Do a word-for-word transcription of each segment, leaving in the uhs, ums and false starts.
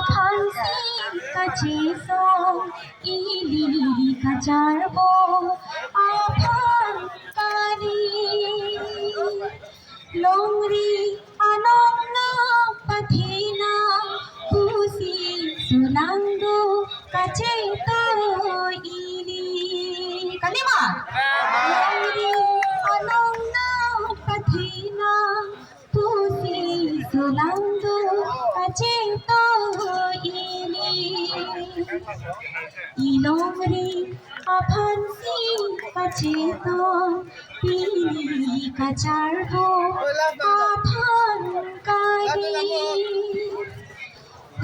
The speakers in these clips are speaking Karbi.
Aphansi kachetong ili kacharbo aphan kali. Longri anong nangpathenang pusi sulang do kachetong ili. Kalima. Longri anong nangpathenang pusi sulang do kachetong ili. Ilongri aphansi kachetong pini kacharbo aphan kali.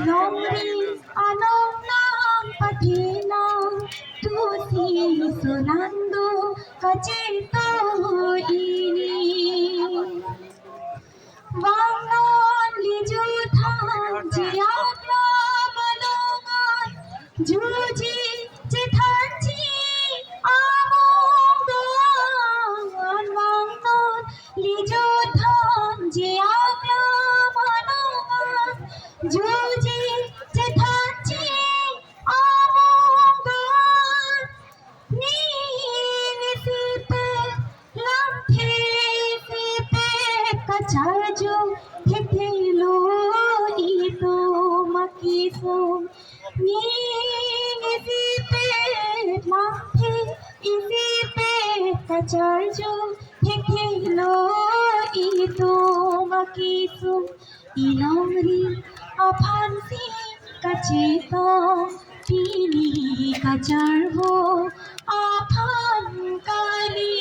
Longri anong nangpathenang pusi sulang do kachetong ili. Vangnon lijut thanji aklam alongan, juji chethanji among do-an. Vangnon lijut thanji aklam alongan, juji chethanji among do-an. Ning isipe, lamthe isipe kacharjo thekthe lo itum akesung. Ning isipe, lamthe isipe kacharjo thekthe lo itum akesung. Ilongri aphansi kachetong pini kacharbo aphan kali.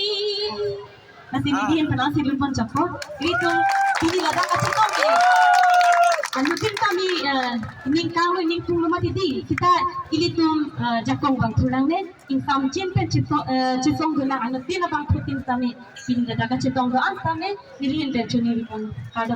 Masi nidi yang pernah si lumpon chakpo. Ilitum pini ladak kachetong ke. Anuttin tame, eh, ningkan ningpung lo mati di. Kita ilitum, eh, jakong bang thulang ne. Ingsam chin pen chetong, eh, chetong guna anuttin abang phutin tame. Pini ladak kachetong do-an tame. Nilin pen chuni lumpon. Kado.